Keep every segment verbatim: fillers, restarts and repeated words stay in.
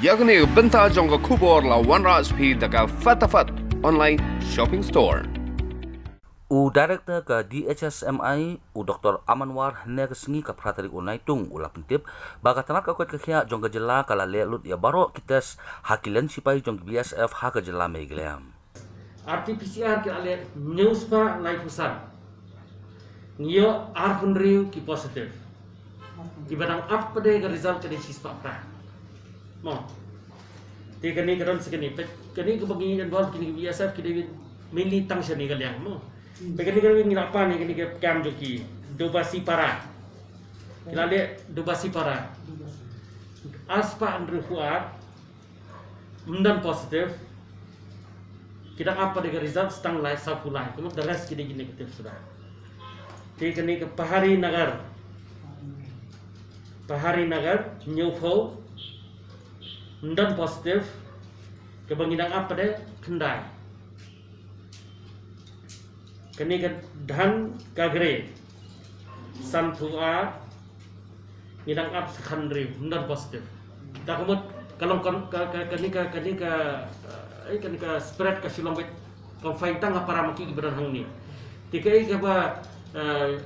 Ïa kane ka bynta jong ka khubor la wanrah sha phi da ka Fatafat Online Shopping Store. U Director ka D H S M I, u Doktor Amanwar, hynne ka sngi ka phra tarik u Naitung, u la pyntip ba ka tnat ka koit ka khiah jong ka jylla ka la leh lut ïa baroh ki test ha ki liang sipai jong ki B S F ha ka jylla Meghalaya. R T P C R ki la leh hynñiew spah laiphew san. Ngi ïoh arphew hynriew ki positive. Kiba dang ap pat de ka result ka dei shispah phra. Mo. Te kane ka don sa kane. Peit kane kaba ngi involve kine ki B S F ki dei mainly tang shane ka liang mo. Peit kane ka ngi la pan ne kane ka kam jong ki. Dobasi Para. Ki la leh Dobasi Para. Arspah hynriewphew ar. Ym don positive. Ki dang ap pat de ka result, tang lai sawphew lai. Kumno the rest ki dei ki negative suda. Te kane ka Pahari Nagar. Pahari Nagar, hynñiewphew. Ym don positive. Kaba ngi dang ap pat de khyndai. Kane ka Dhan Kagre, sanphew ar. Ngi dang ap sa khathynriew, ym don positive. Ta ka mut ka long kon, ka, ka, kane ka, kane ka, eh, kane ka spread ka shu long beit confined tang ha para ma ki kiba don hangne. Te kaei kaba, eh,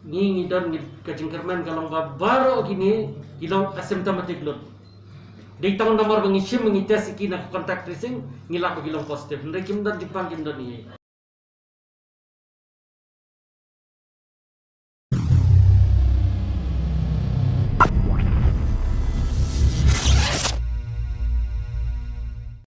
ngi, ngi don, ngi, ka jingkyrmen ka long ba baroh kine ki long asymptomatic lut. Dei tang namar ba ngi shim, ngi test ïa ki na contact tracing, ngi lap ba ki long positive. Hynrei kim don jingpang, kim don ei ei.